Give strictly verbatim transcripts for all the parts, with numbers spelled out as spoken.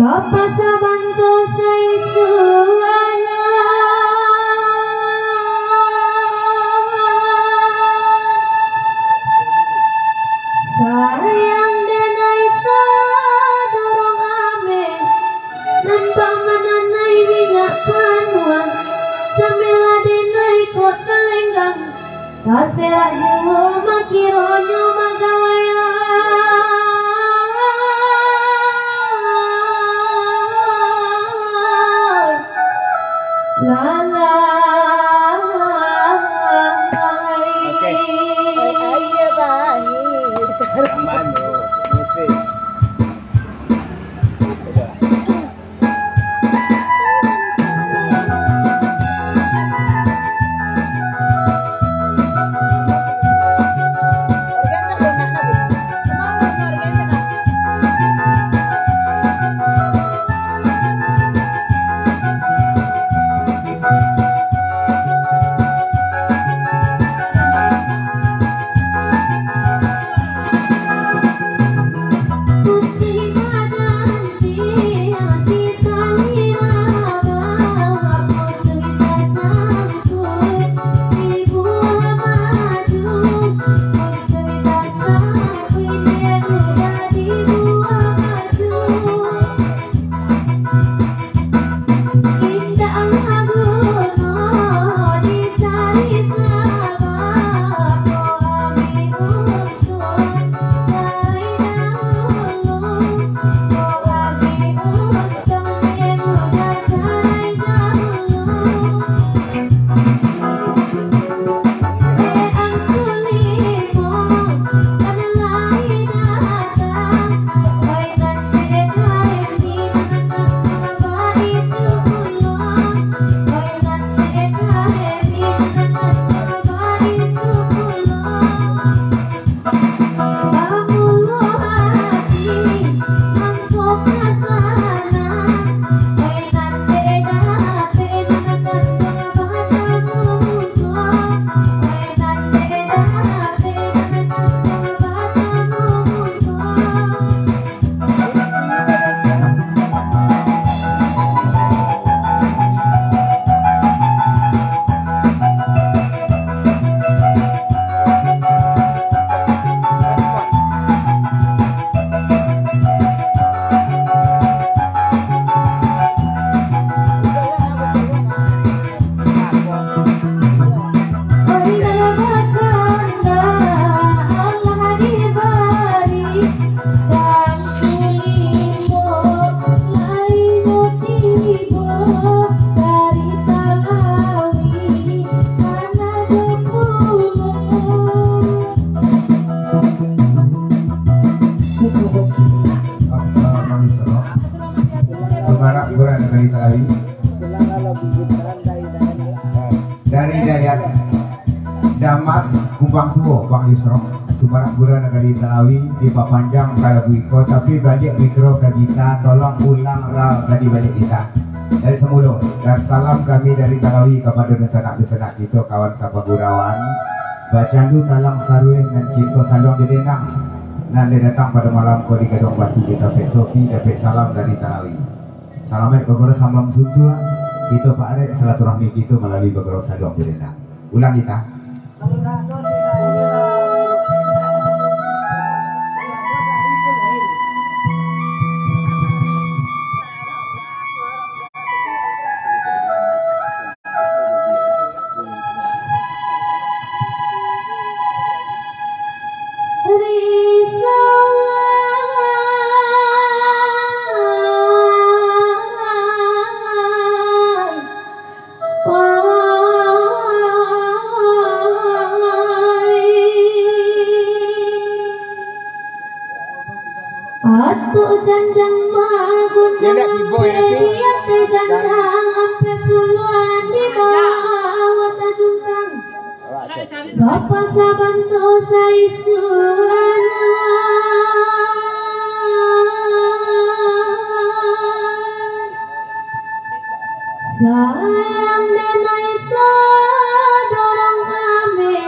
Apa sabanto saisuanyo? Sayang denai tadorong ameh, nampak mananai minyak panuah, sambilan denai kok talenggang. Taserak juo makironyo magawai. Lalai. Oke. Ai, ai, ya, Bang. Yang mana? Musik. Sudah. Sumarak Gurah Nagari Talawi. Dari Dayat Damas, Kupang Tuo, Bang Yusro. Sumarak Gurah Nagari Talawi, dipapanjang ka lagu iko, tapi baliak mikro ka gita, tolong ulang ral tadi baliak gita. Dari samulo, dan salam kami dari Talawi kapado dunsanak-dunsanak kito, kawan sapagurauan. Bacandu talang saruih nan cinto saluang jo dendang, nan lai datang pado malam ko di Gaduang Batu, di Tapek Sopi, dapek salam dari Talawi. Salamaik bagurau sambam suntuang, kito paarek silaturahmi kito malalui bagurau saluang jo dendang. Ulang kita. Atuk janjang bagun. Dia nak sibuk, dia nak sibuk. Di ateh janjang ampek puluahan di bawah tajungkang. Bapa sabanto saisuan. Sayang denai tadorong ameh,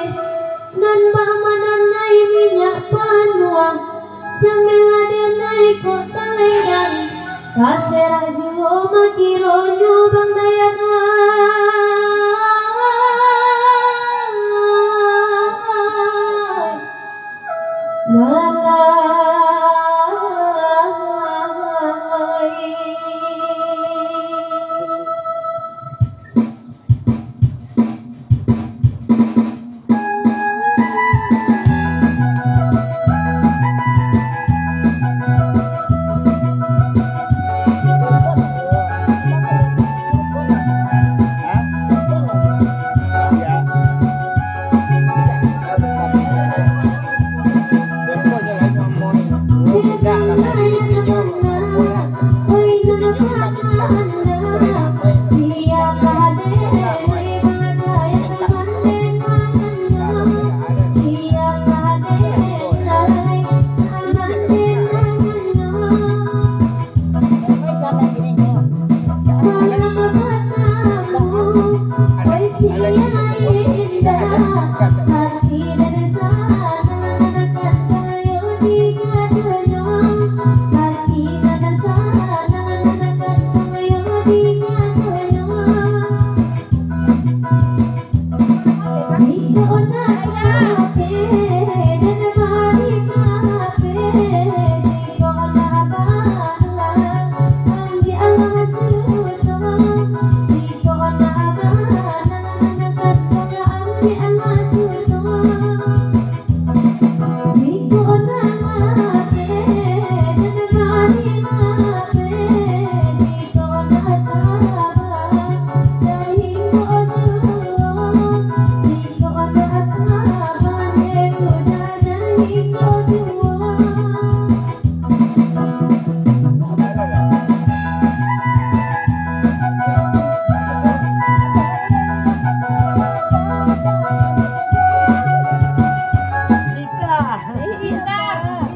nan bak mananai minyak panuah, jamilah denai kok talenggang. Aserak juo makironyo Bang Dayak ai. Malai.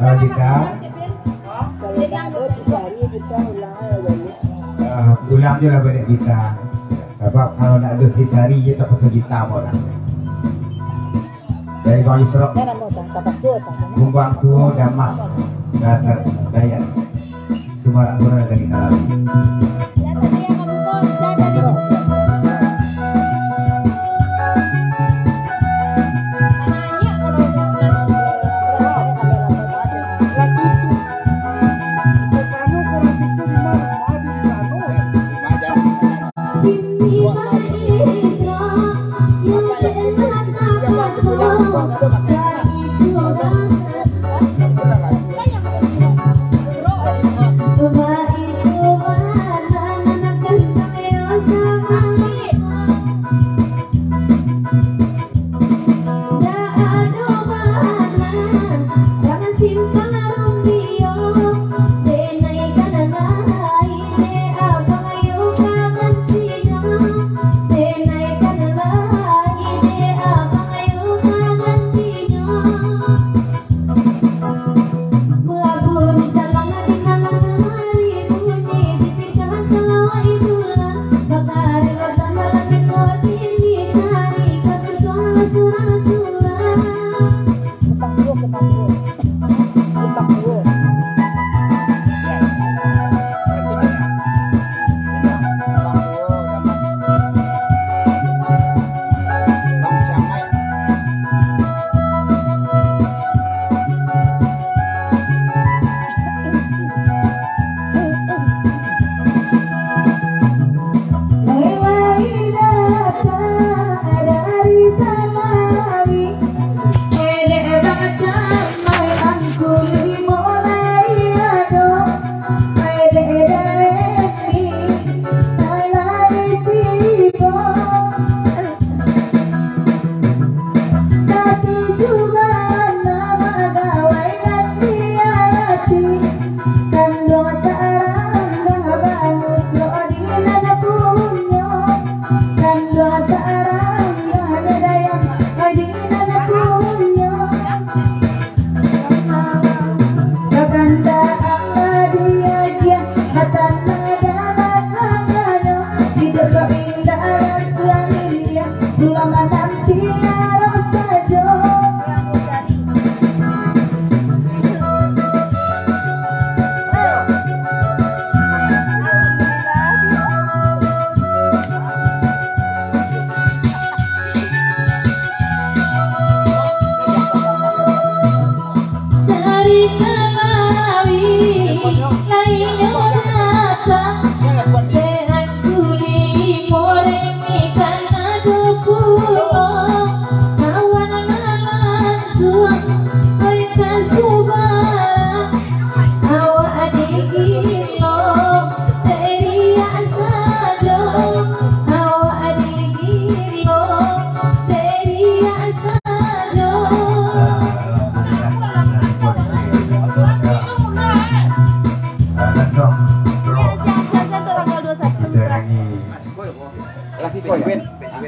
Kalau kita, ah, ulang je lah baliak kita. Sabab kalau ndak ado si Sari, je tapakso kita pulo. Dari Bang Isrok. Kumbang Tuo, Damas, Dasar Dayak. Sumarak Pura dari Talawi.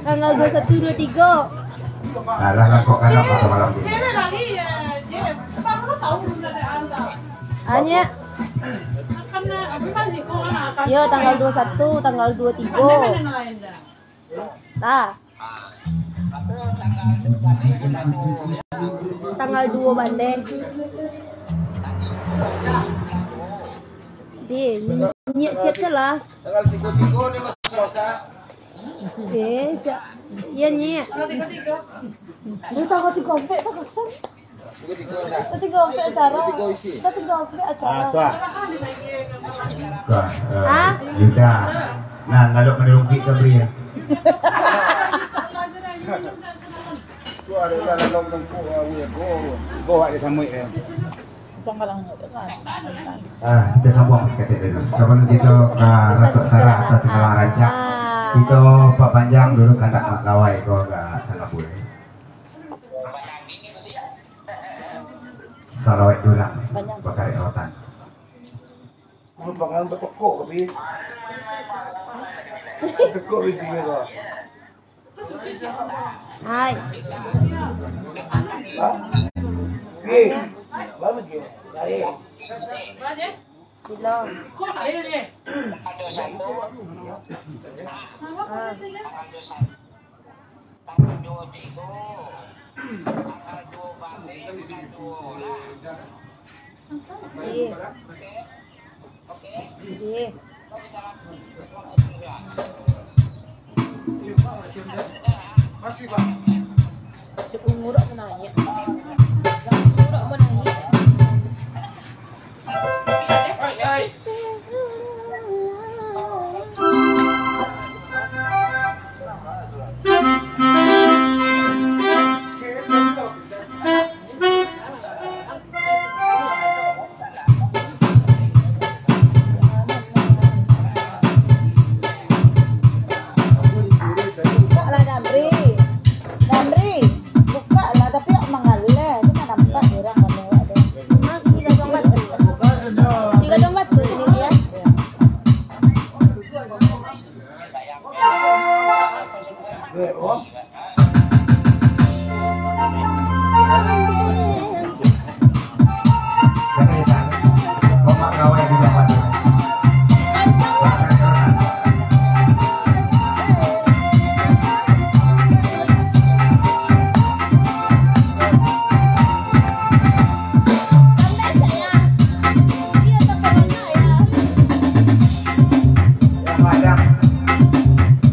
Tanggal dua satu, dua tiga. Alah, lah, kok kan malam ni. Hanya. Yo, tanggal dua satu, tanggal dua tiga. Nah. Tanggal dua baleh. Deh, nyiak chat lah. Tanggal tiga tiga ni masuk kota. Eh, sa-, iya, nyiak. Tanggal tiga tiga. Lu tanggal tiga ompek tak kesan? Tanggal tiga ompek acara. Tanggal tiga isi. Tanggal tiga ompek acara. Ah, tu ah. Tuh, eh, ah? Yuda. Nah, lalu menurunki ke beri ya. Tu ada dalam tengkuk, ah, weh, go. Go, ada sambut dia. Ah, kita sambung sakatik dulu. Sebelum kita ka ratok sara atau singkalang rancak, kita papanjang dulu kandak Mak Gawai ko agak sangat boleh. Salawat dulu lah, pakarek rotan. Merupakan betekuk, tapi betekuk di pinggir tu. Hai. Hah? Eh, baru je. Baik. Belum. Ah. Iya. Iya. Cuk, umur aku nanya. Umur aku nanya. Bukak lah, Damri. Damri, bukak lah, tapi awak manggaleh. Tu kan nampak urang rami awak tu. Tiga domba tu. Tiga domba tu sini dia. Padang,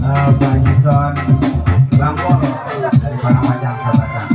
eh, Pak Jison, Bangkong, dari Padang Panjang, Sabatan.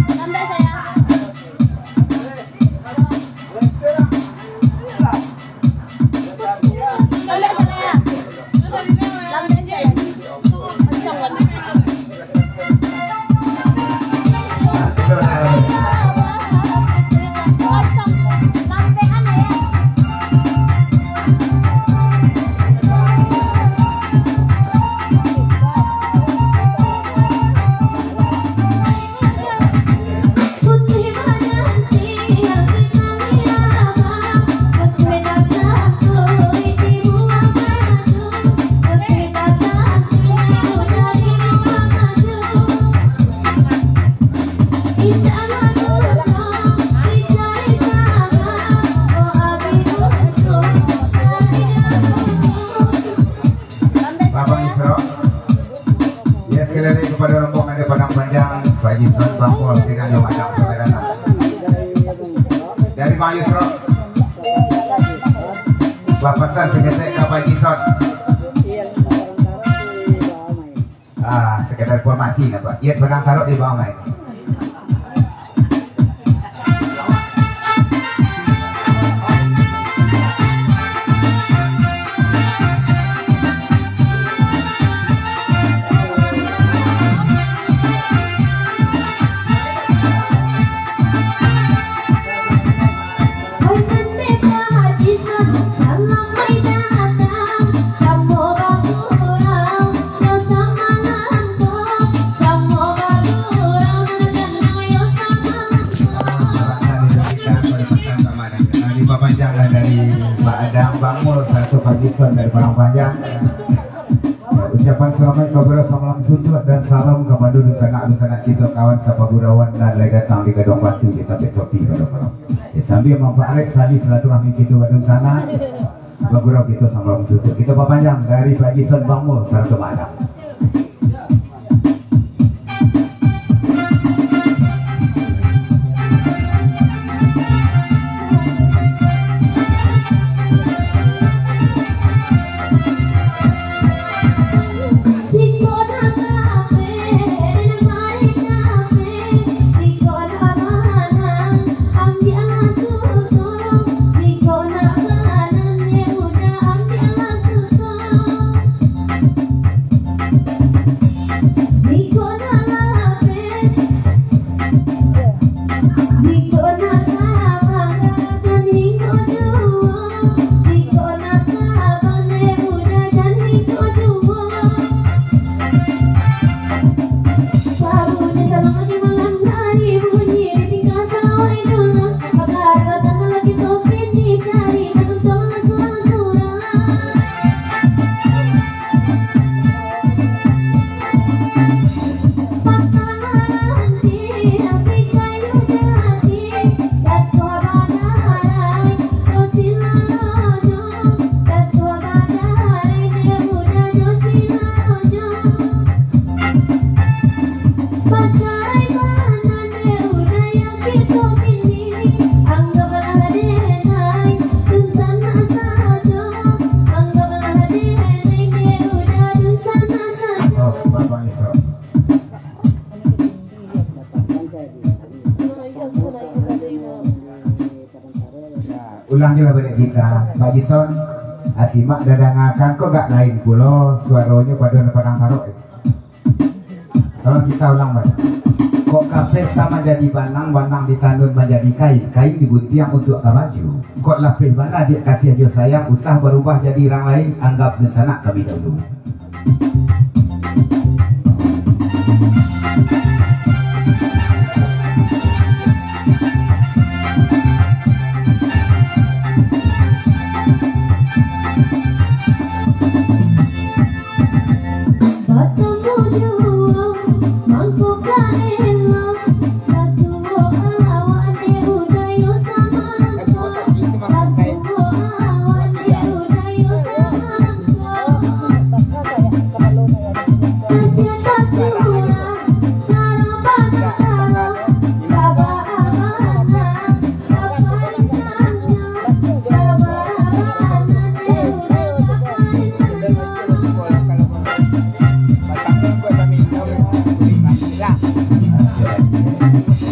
Abang Isra. Ya, sekali lagi kepada rombongan di Padang Panjang, Pak Haji Son Bangkol, tidak ada macam saudara. Dari Bang Yusra. Bapasan saketek ka Pak Haji Son. Ah, sekedar informasi lah, Pak. Iya, benang karok di bawah, Pak. Lisan dari Padang Panjang. Ucapan salamaik kabaro samalam suntuak dan salam kabaro dunsanak-dunsanak kito, kawan sapagurauan nan lai datang di Gaduang Batu di Tapek Topi pado malam. Ya, sambia mampaarek tali silaturahmi kito badunsanak, bagurau kito samalam suntuak. Kito papanjang dari Pak Jison Bangmo sarato Mak Adam. Ulang juo lah baliak kita. Pak Jison, asimak dadangakan kok agak lain pulo suaronyo pado nan Padang Tarok. Tolong kita ulang baliak. Kok kapeh ka manjadi banang, banang ditanun manjadi kain, kain diguntiang untuak ka baju. Kok lapeh bana diak kasiah jo sayang, usah barubah jadi urang lain, anggap dunsanak kami dahulu.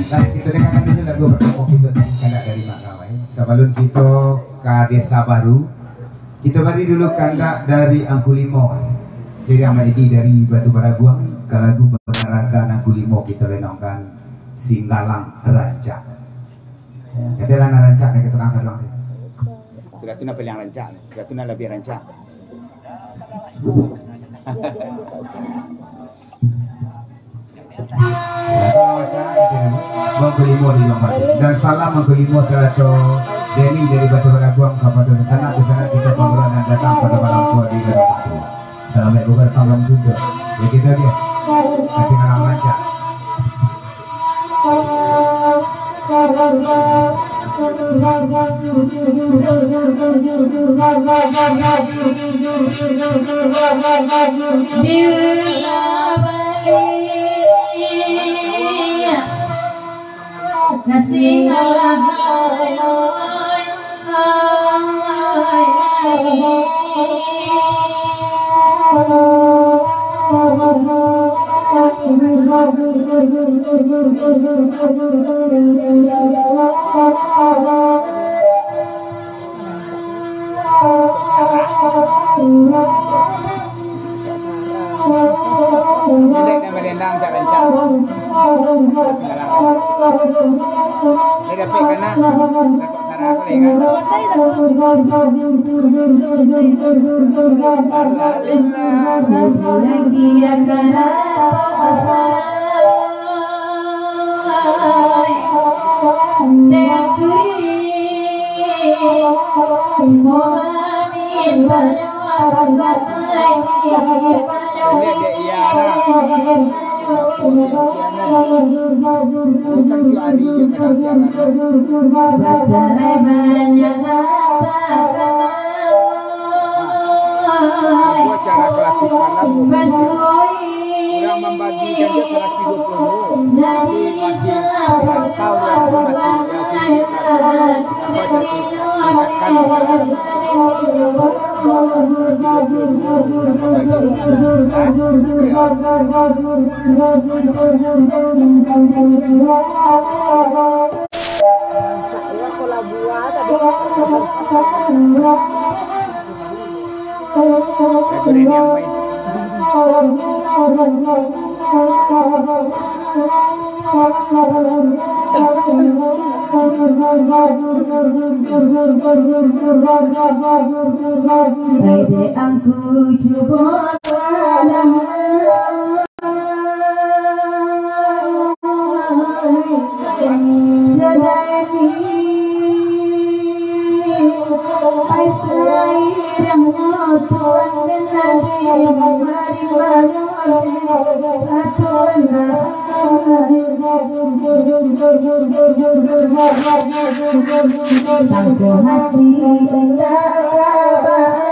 Mari kita dengarkan dulu lagu pertama kita, Kandak dari Mak Rawai. Sabalun kita ka Desa Baru, kita bari dulu Kandak dari Angku Limo. Siriang Mak Edi dari Batu Baraguang, ka lagu Baraga Angku Limo kita lenongkan Singgalang Rancak. Ya, kata lah nak rancak, kata orang saduang. Sudah tu nak pilihan rancak, sudah tu nak lebih rancak. Mangku Limo di Luang Batu. Dan salam Mangku Limo sarato Deni dari Batu Baraguang kapado sanak-sanak kita pangurus nan datang pado malam ko di Luang Batu. Salam baik bukan salam juga. Ya, kita dia. Kasih salam rancak. Bila balik nasi ngalah. Indek dan balendang cak rancak. Sekarang. Ni dapik kanak, dapik sarah boleh kan? Lagi akan apa pasal? Negeri. Ini dek Iana. Bukan tu hari dia kadang siaran. Nah, buat cara klasik malam. Orang membagi ganja seratus dua puluh. Tapi masih kurang tahu yang masih, yang masih dekat. Apa jadi? Angkatkan. Baik dek angku cubo sadang. Jadai ni, ai sairangnyo Tuan den Adi mari manyombah Tuan. Sangko hati indak ka ba-ama.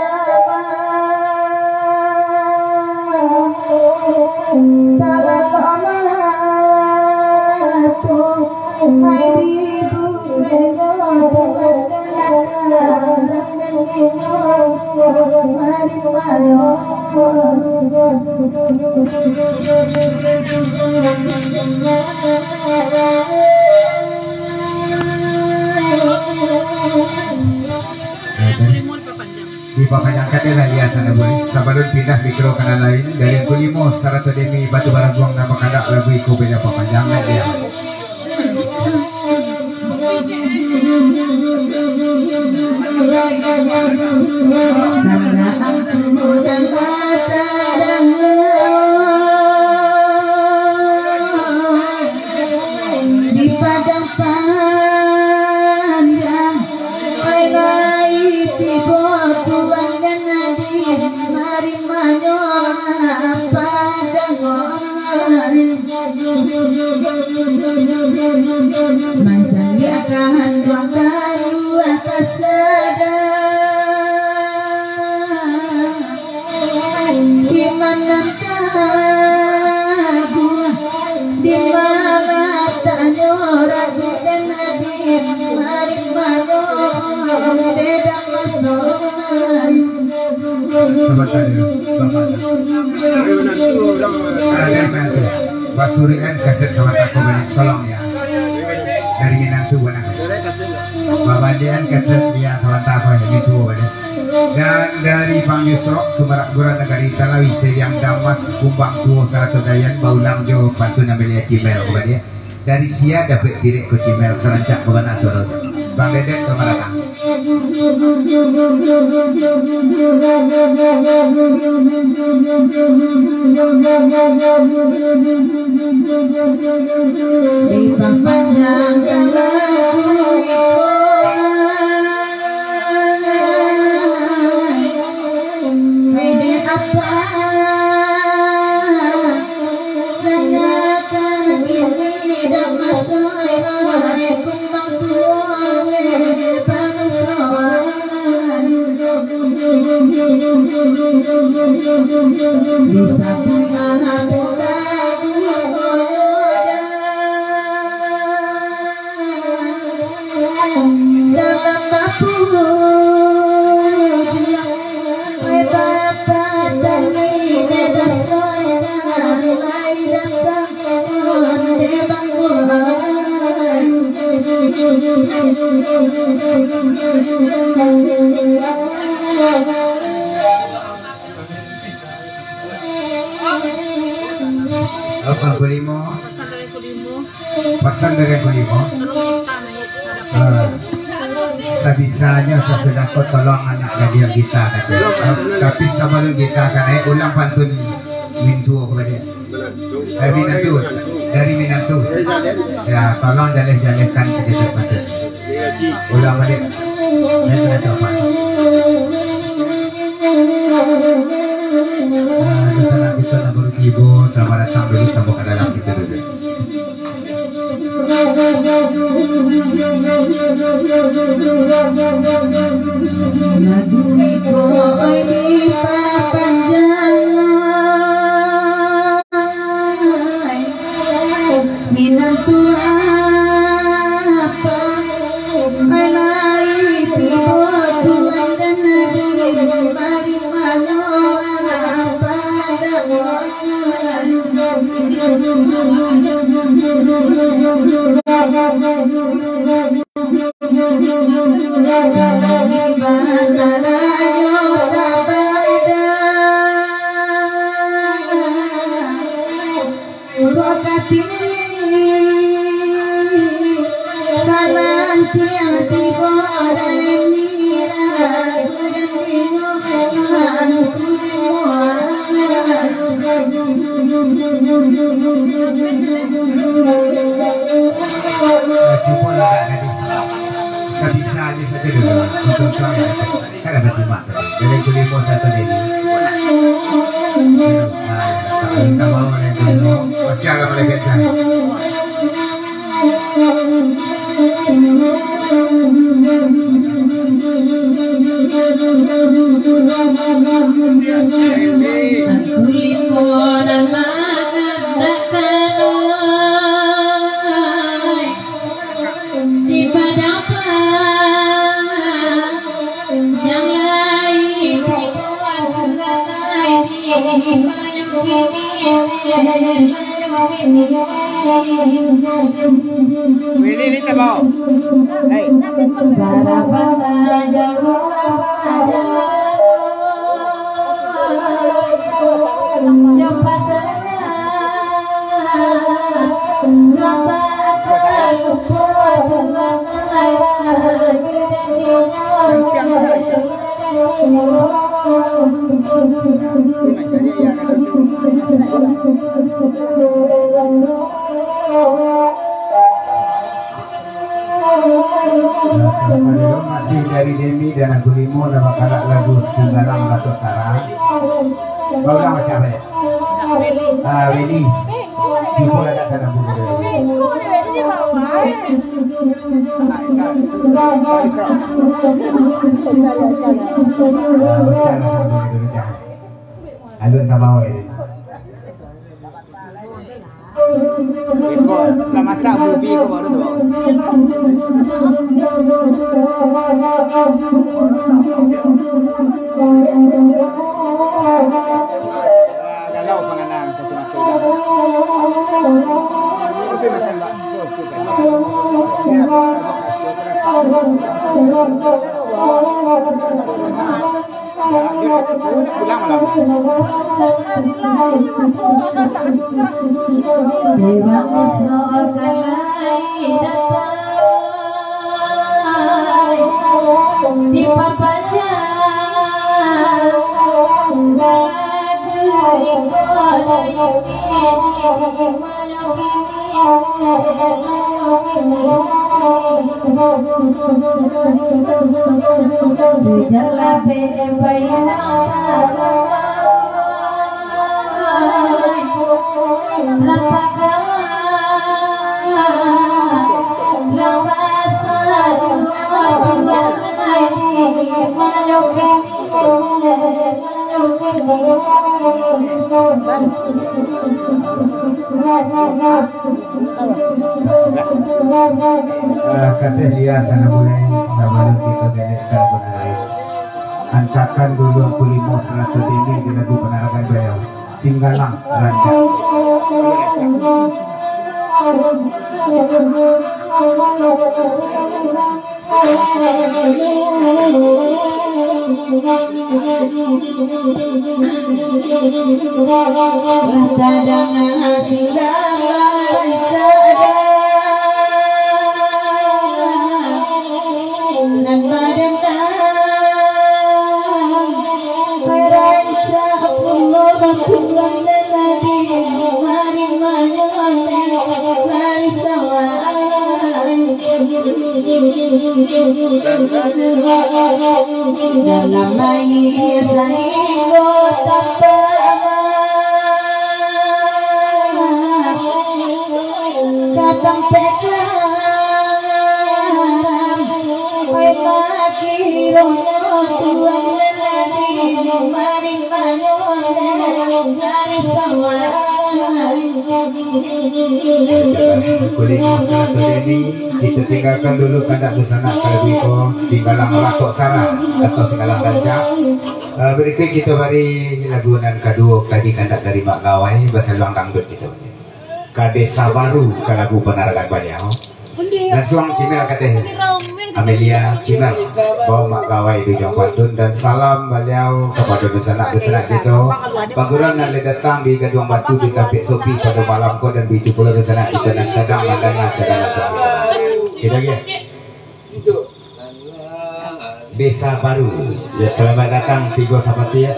Talalok mah tu, hai di bubenyo, Tuhan den akan, den inyo, mari mayo. Dipapanjangkan dek lah, Lia, sana buliah. Sabalun pindah mikro ka nan lain, dari Angku Limo sarato Demi Batu Baraguang nan bakandak lagu iko bia papanjang, Lia. Karena aku dah tak dengar di Padang Panjang, ai lai tibo Tuan den Adi mari manyombah Tuan. Mancaliakkan duang kalua ka sadang. Di ma nan tabuang, di ma lataknyo ragu den Adi, mari manyombah den maso. Sabanta dulu, Bapak. Ah, dari mana tu? Basurian kaset sabanta ko baliak, tolong ya. Dari minantu bana. Babalian kaset dia sabanta ko ya, mintuo baliak. Dan dari Bang Yusrok, Sumarak Gura Nagari Talawi, Sediang Damas, Kumbang Tuo sarato Dayan, baulang jo pantun ambiak Cimel ko baliak. Dari sia dapek direk ko Cimel, sarancak babana suaro tu. Bang Dedet, selamat datang. Dipapanjangkan lagu iko, hai dek apa. Dangakan kini dah masai, kumbang tuo, eh, panusuan. Di samping anak muda, guru muda. Dalam bapujian, ai Bapa tani, dek dasar lai datang, dek bangkulai. Apa kelima? Pasan dari Angku Limo. Tolong kita naik sadaka. Ah. Sabisanyo sasudah ko tolong anak gadih kita, kata. Tapi sabalun kita ka naik, ulang pantun mintuo ko baliak. Eh, minantu. Dari minantu. Ya, tolong jaleh-jalehkan sakecek mata. Ulang baliak. Naik minantu apa? Ibu, selamat datang dulu, sambut ka dalam kita dulu. Lagu iko oi dipapanjang, minantu apa, oi lai tibo Tuan dan Nabi, mari manyoa apa dakwah. Cubolah, Kak Gadis. Sabisanya saja dulu. Contoh-contoh yang ada. Kan ada simak tadi. Dari Kulimau satu Deli. Ah, ya. Minta maaf, Malaikat Jang. Pecahlah, Malaikat Jang. Willy, ni tabau. Hei. Masih dari Demi dan Angku Limo, nan bakalak lagu Singgalang Batok Sarang. Baulang macam apa ya? Ah, Willy. Cubolah nak sana dulu. Ah, macam sana dulu, macam. Alun ka bawah ini. Iko lah masak bubi ko baru tu. Ah, galau panganang kacamata hitam. Tapi makan bakso sikit kan. Ini apa, apa kacau perasaan. Pulang malam. Dewa Musro kalai datai, dipapanjang galaga iko lai kini. Ah, kateh dia sana bulai, sabalun kito galek ka gunai. Antakan dulu Angku Limo sarato Demi di lagu panaragan baliau, Singgalang Rancak. Lah tadanga singgalang rancak, nan badandang rancak pulo Tuan nan adi, mari manyambut, mari sawah. Dalam aia sainggo tapak. Datang pekaram, oi, pakironyo Tuan nan adi mari mangondeh dari sawah. Kulik masalah tu, Denny. Kita tinggalkan dulu kandak dunsanak kalau biko, Singgalang Rakok Sara atau Singgalang Rancak. Ah, berikut kita bari lagu nan kaduo tadi, kandak dari Mak Gawai, basaluang dangdut kita. Ka Desa Baru, ka lagu panaragan baliau. Lansuang Cimel kateh. Amelia Cimel, bao Mak Gawai di ujuang pantun dan salam baliau kapado dunsanak-dunsanak kito. Paguruan nan lah datang di Gaduang Batu di Tampek Sopi pado malam ko, dan baitu pulo dunsanak kito nan sadang mandanga siaran lansuang kito. Kito lagi. Desa Baru. Ya, selamat datang Tigo Sapatiak.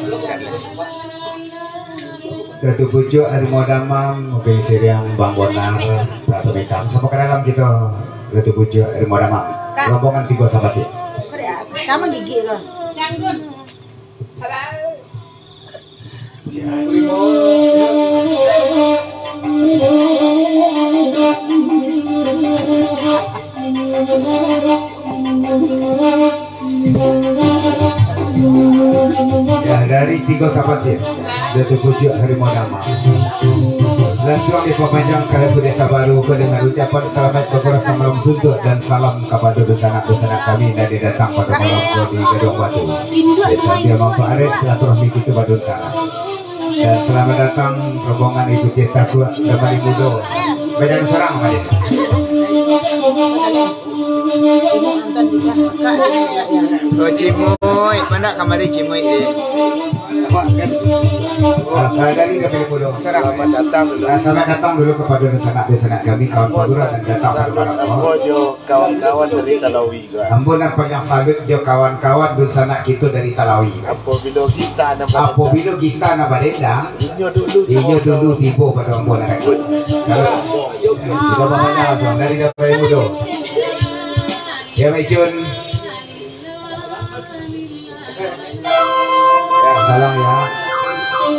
Ratu Pucuak Harimau Damam, mungkin siriang Bang Bonar, Ratu Mitam. Sama ka dalam kito, Ratu Pucuak Harimau Damam. Kak. Rombongan Tigo Sapatiak. Kau dah sama gigi kau. Ya, dari Tigo Sapatiak, Datu Pucuak Harimau Damam. Lansuang dipapanjang ka lagu Desa Baru ko dengan ucapan salamaik bakurang samalam suntuak dan salam kapado dunsanak-dunsanak kami nan lah datang pado malam ko di Gaduang Batu. Desa Biak Mampak Arek, silaturahmi kito badunsanak. Dan selamat datang rombongan Ibu Cis Takuak dan Malik Mudo. Bajalan surang, Malik. Oh, Cimuik. Mana kamari Cimuik, eh? Ah, ah, dari Malik Mudo. Surang. Selamat datang dulu. Ah, selamat datang dulu kapado dunsanak-dunsanak kami, kawan paguruan nan datang pado malam ko. Ambo jo kawan-kawan dari Talawi. Ambo nan paliang salut jo kawan-kawan dunsanak kito dari Talawi. Apabilo gita nan badendang. Apabilo gita nan badendang, inyo dulu, inyo dulu tibo pado ambo nan dakek. Kalau, sudah bapanjang lansuang dari Datu Mudo. Ya, Mak Icun. Ya, tolong ya.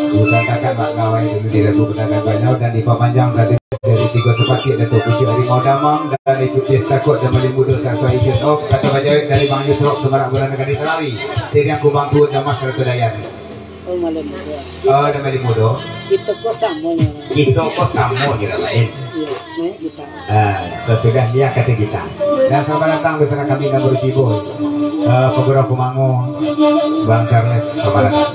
Bukan kakak Mak Gawai dulu di lagu panaragan baliau dan dipapanjang tadi. Dari Tigo Sapatiak, Datu Pucuak Harimau Damam, dan Ibu Cis Takuak dan Malik Mudo sarato Icun. Oh, kato bajawek dari Bang Yusrok, Sumarak Bulan Negari Talawi. Siriang Kumbang Tuun Damas sarato Dayan. Oh, Malik Mudo. Oh, dan Malik Mudo. Kito ko samo nyo. Kito ko samo nyo lah, Mak, eh. Iya, naik gita. Ah, sasudah dia kata kita. Dan selamat datang bersama kami nan baru tibo. Eh, Pagurau Kumango, Bang Charles, selamat datang.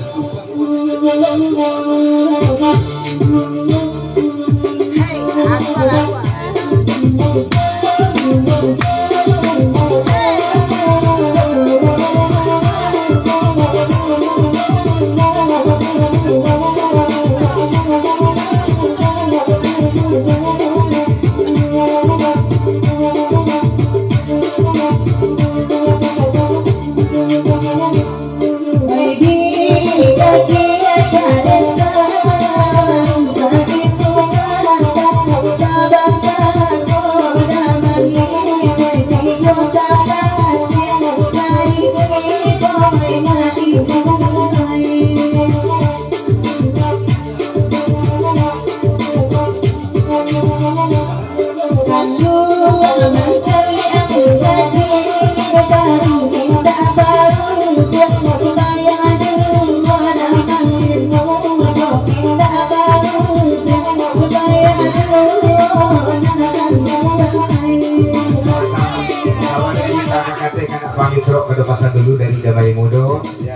Kawan kita, kakak teh, kanak Bang Yusrok, kada pasal dulu dari Damai Mudo. Ya.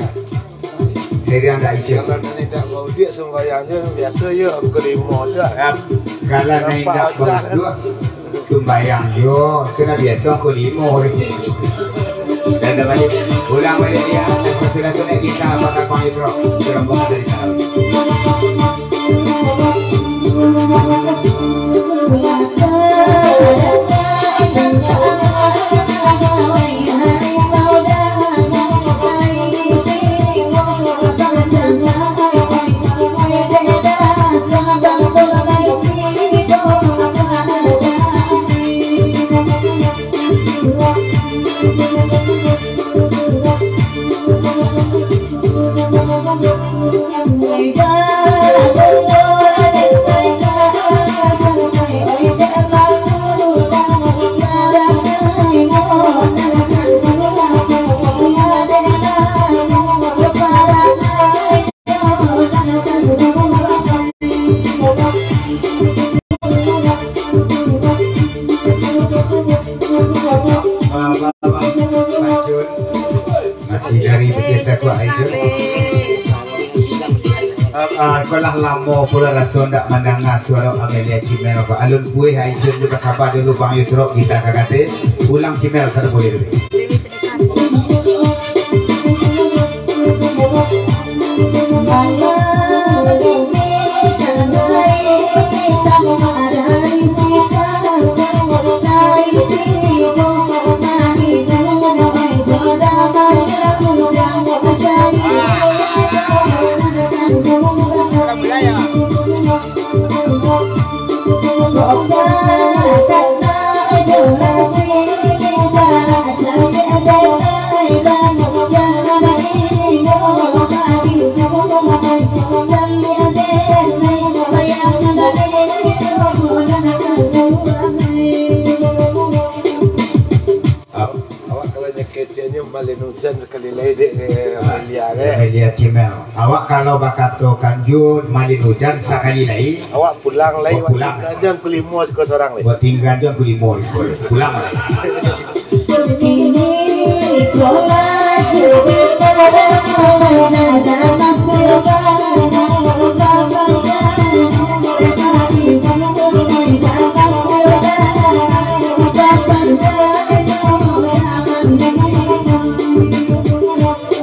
Siriang dak icin. Kalau nan indak bauduak sumbayang je, biaso yo pukul limo je. Kalau nan indak bauduak sumbayang yo, kena biaso pukul limo. Dan dah balik, ulang balik dia. Dan sesudah tu naik kita pasang Bang Yusro. Rombongan dari Tarawih. Masih dari Bukit Sakuak, Aisyah. Ah, ah, kok lah lamo pulo raso ndak mandanga suaro Amelia Cimel ko. Alun buih, Aisyah, juga sabar dulu, Bang Yusro, kita ka kate. Ulang Cimel sado buliah dulu. Awak kalau nyakeceknyo malin ujan sakali lai, dek, eh, Amelia, eh. Amelia Cimel. Awak kalau bakatokan jo malin ujan sakali lai, awak pulang lai, awak pulang. Tingga jo angku limo siko sorang lai. Awak tingga jo angku limo siko. Pulang lai.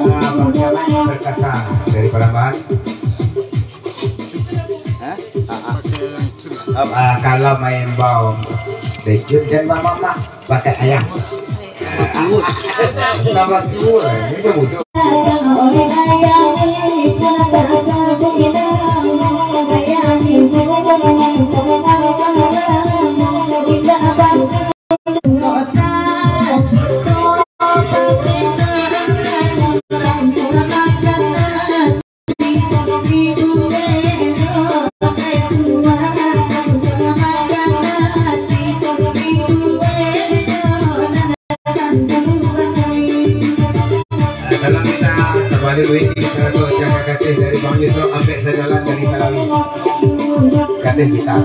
Ah, Bang Jamal Perkasa dari Parambahan. Hah? Ah, ah. Ah, kalau main bau, dejut dan mama pakai ayam. Tambah tua, ini kan bujuk. Dalam kita sabalik duit di sarato jaga kateh dari Bang Yusro, ambek sajalan dari Talawi. Kateh kita.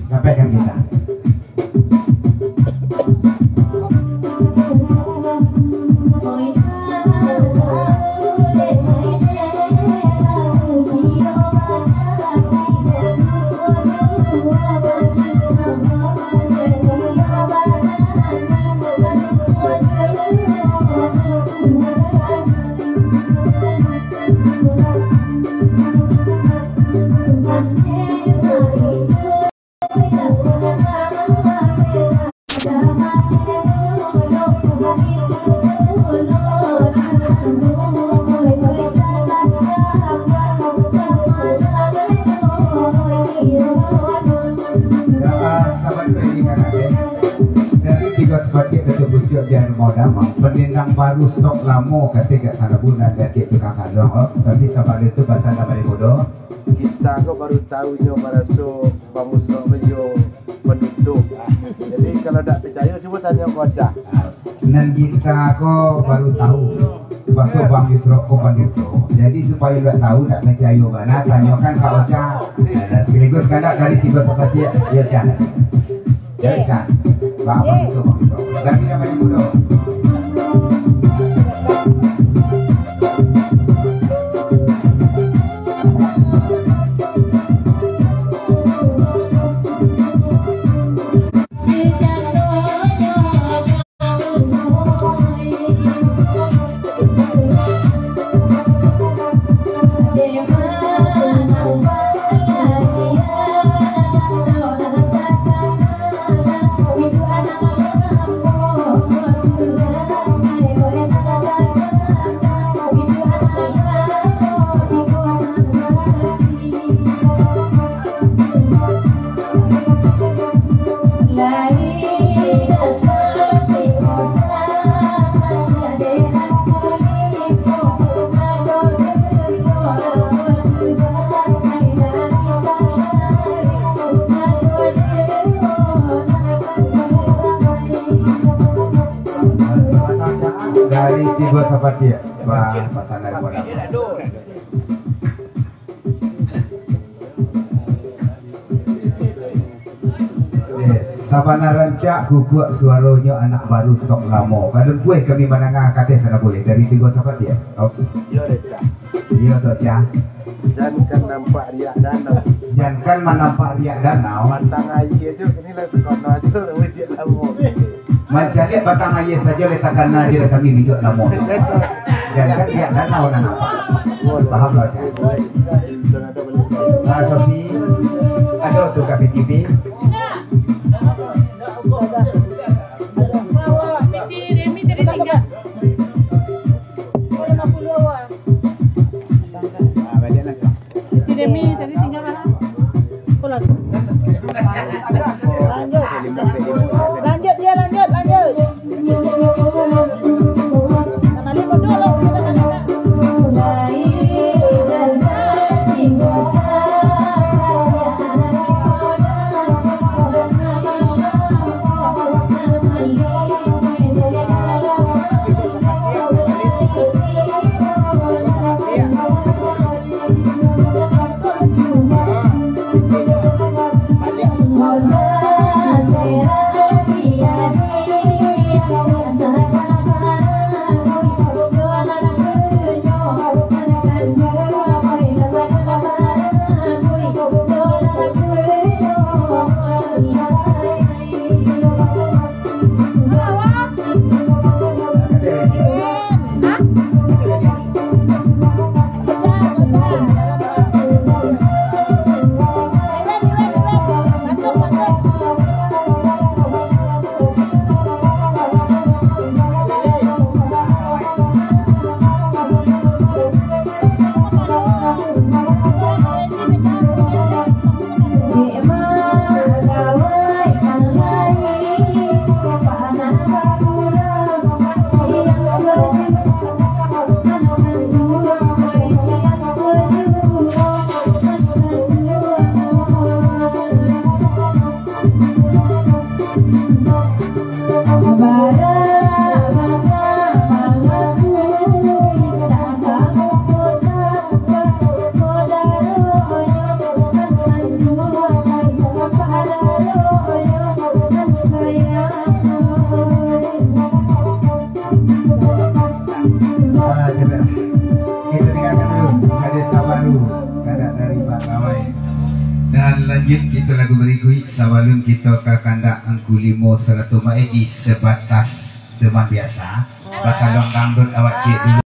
Sampaikan kita. Dari tigo sabatik ka Cubucuak jan modamang, pandendang baru stok lamo, kato gak sarabunan dari tukang saluang, oh. Tapi sabalun tu, pasan dari mudo. Kita ko baru tahu nyo baraso Bang Yusro ko iyo panutuik. Jadi, kalau ndak picayo, cubo tanyo ka Ocha. Nan kita ko baru tahu, baso Bang Yusro ko panutuik. Jadi, supayo ndak tahu, ndak picayo bana, tanyokan ka Ocha. Nah, dan sekaligus kandak dari tigo sabatik, yo, Ocha. Yo, Ocha. Bang, Bang Yusro, Bang Yusro. Lagi nan banyak mudo. Dari Tigo Sapatiak, ba-, pasanan bola. Eh, sabana rancak guguak suaronyo anak baru stok lamo. Ka lumpuih kami mandanga, kateh sana buliah. Dari Tigo Sapatiak. Oke. Iyo, Cah. Iyo, toh, Cah. Jan kan nampak riak danau. Jan kan manampak riak danau. Batang aia jo, iko lah takana jo, riak lamo. Mancaliak batang aia sajo lah takana jo kami iduik lamo. Jan kan riak danau nan nampak. Paham lah, Cah? Ah, Sofi, ado tu ka P T V. P T Remi tadi tinggal. Ah, baliak langsuang. P T Remi tadi tinggal mana? Pulang. Lanjut. Lanjut, dia lanjut, lanjut. Nah, balik mundur lah, kita balik, Kak. Ah, coba. Kita dengarkan dulu. Ada Sabaru, kandak dari Pak Rawai. Dan lanjut kita lagu berikut, sabalun kita ka kandak Angku Limo sarato Mak Edi, Sebatas Teman Biasa. Pasalon dangdut awak ciek dulu.